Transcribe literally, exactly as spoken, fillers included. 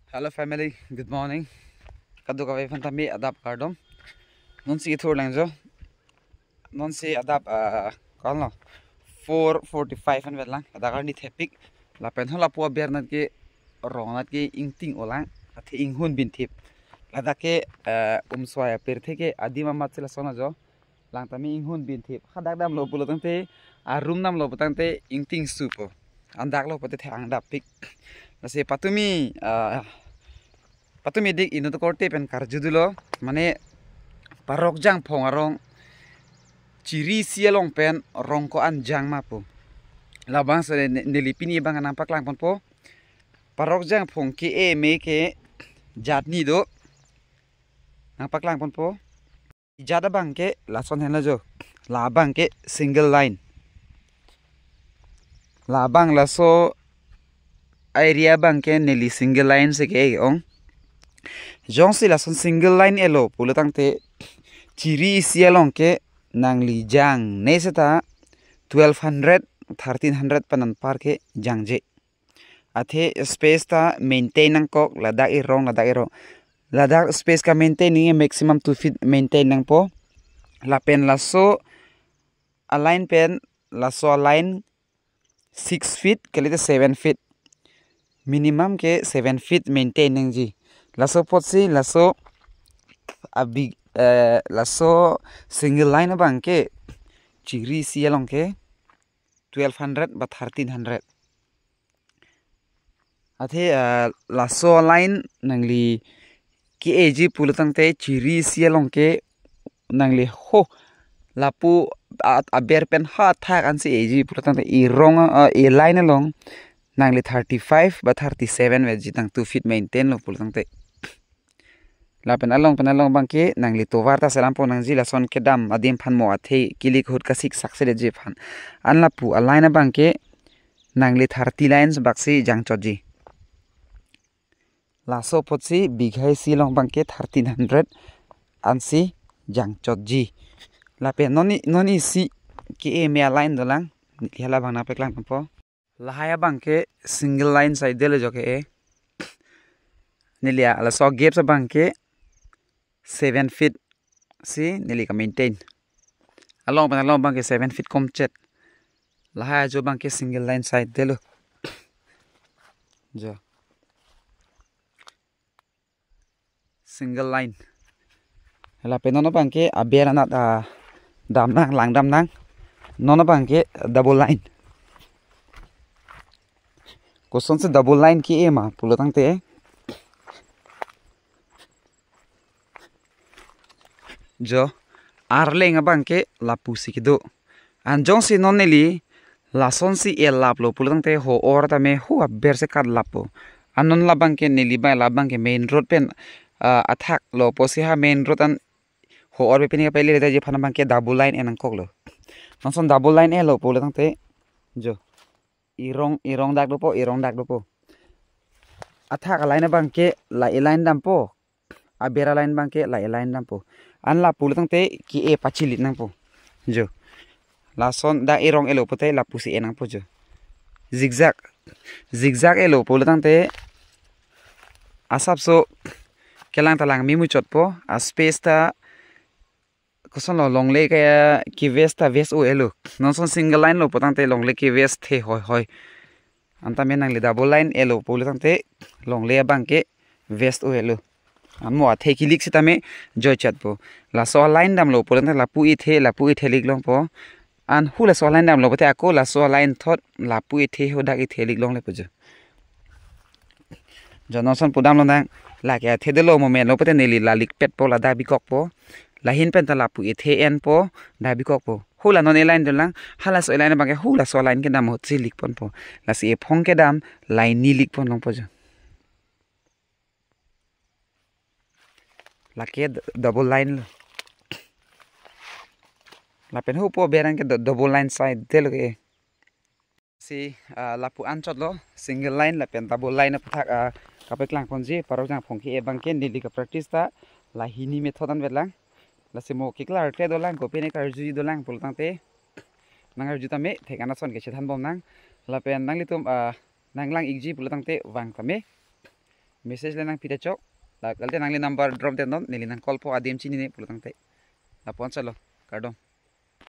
Hello family, good morning. Kadokave aphan tame adap kardom. Nonsi ithur lang jo. Nonsi adap, ah, kalno four forty-five an vet lang. Ladak arni thepik. Lapen hala pu aber nat ke rong nat ke ingting olang. Athe inghun bin thip. Ladak ke, ah, umswai apirthe ke adim amat si lason ajo. Lang tame inghun bin thip. Hadak damlo pulo tangte, arum damlo pulo tangte ingting supo. An daklo pute the-ang dappik. Lasi patumi, ah, patumi dik inut korte pen karjudunlo. Mane Parok Jangphong arong Chiri isi along pen rong ko-an jang ma pu. Labangso ne, neli pini abang nangpaklang ponpo. Parok Jangphong ke-e me ke jat ni do. Nangpaklang ponpo. Jat abang ke lason henlo jo. Labang ke single line. Labang laso area abang ke neli single line si ke-e ong. Jongsi lason single line elo pulo tangte Chiri isi along ke nangli jangne seta twelve hundred, thirteen hundred pen anpar ke jangje. Athe space ta maintain nangkok, ladak irong, ladak irong. Ladak space ka-maintain ni maximum two feet maintain nangpo. Lapen laso a-line pen, laso a-line six feet, kalite seven feet. Minimum ke seven feet maintain nangji. Laso apotsi, laso abi, eh, laso single line abang ke Chiri isi along ke twelve hundred ba thirteen hundred. Athe, ah, laso line nangli ke-eji pulo tangte Chiri isi along ke nangli ho lapu a-, aber pen ha athak ansi eji pulo tangte irong, ah, e-line along nangli thirty-five ba thirty-seven vetji tang two feet maintain lo pulo tangte. Lapen along pen along abang ke nangli tovar ta selam pon nangji lason kedam adim aphan mo athe kilik ahut kasik sakse detji aphan. An lapu a-line abang ke nangli thirty lines baksi jangchotji. Laso apotsi bigha isi along abang ke thirteen hundred ansi jangchotji. Lapen non i-, non isi ke-e me a-line dolang. Neli hala abang nangpaklang ponpo. Lahai abang ke single line si delo jo ke-e. Neli a laso gaps abang ke seven feet si neli ka-maintain. Along pen along abang ke seven feet komchet. Lahai ajo abang ke single line si delo. Jo. Single line. Lapen non abang ke aber anat, ah, damnang, lang damnang. Non abang ke double line. Kosonsi double line ke-e ma pulo tangte, jo, arleng abang ke lapusi kedo. An jongsi non neli lasonsi elaplo pulo tangte ho-or tame ho aber si katlappo. An non labang ke neli abang labang ke main road pen, ah, athak lo apotsi ha main road an ho-or pe pini kapele detji aphan abang ke double line e nangkoklo. Nonson double line elo pulo tangte, jo, irong, irong dak dopo, irong dak dopo. Athak a-line abang ke la e-line dampo. Aber a-line abang ke la e-line dampo. An lapu lo tangte ke-e pachilit nangpo. Jo. Lason dak irong elo pute lapusi e nangpo jo. Zigzag. Zigzag elo pulo tangte asapso kelang ta langme muchotpo. A-space ta kosonlo longle ke, ke-waste ta waste o elo. Nonson single line lo pulo tangte longle ke-waste the hoi hoi. Anta me nangli double line elo pulo tangte longle abang ke waste o elo. An mo athe kilik sitame joichatpo. Laso a-line damlo pulo tangte lapu ithe, lapu ithe lik longpo. An hu laso a-line damlo pute ako laso a-line thot lapu ithe ho dak ithe lik longlepo jo. Jo nonson pudam lonang, lake athe dolo mo melo pute neli la likpetpo, la dak bikokpo. Lahin pen ta lapu ithe enpo, dak bikokpo. Hu la non e-line dolang, ha laso e-line abang ke hu laso a-line kedam ahutsi lik ponpo. Lasi ephong kedam line ni lik pon longpo jo. Lake d-, double line lo. Lapen hupo berang ke do-, double line si delo ke. Si, ah, lapu anchotlo, single line lapen double line aputhak, ah, kapeklang ponji, Parok Jangphong ke-e abang ke neli ka-practice ta la hini method an vetlang. Lasi mo keklar kre dolang, kopine karjuji dolang pulo tangte nangarju tame, thek an ason ke chethan bomnang. Lapen nanglitum, ah, nanglang ikji pulo tangte vang tame. Message le nangpi ta chok. La kalite nangli number drop den non, neli nang call po adim chinine pulo tangte. Lapu-an chalo, kardom.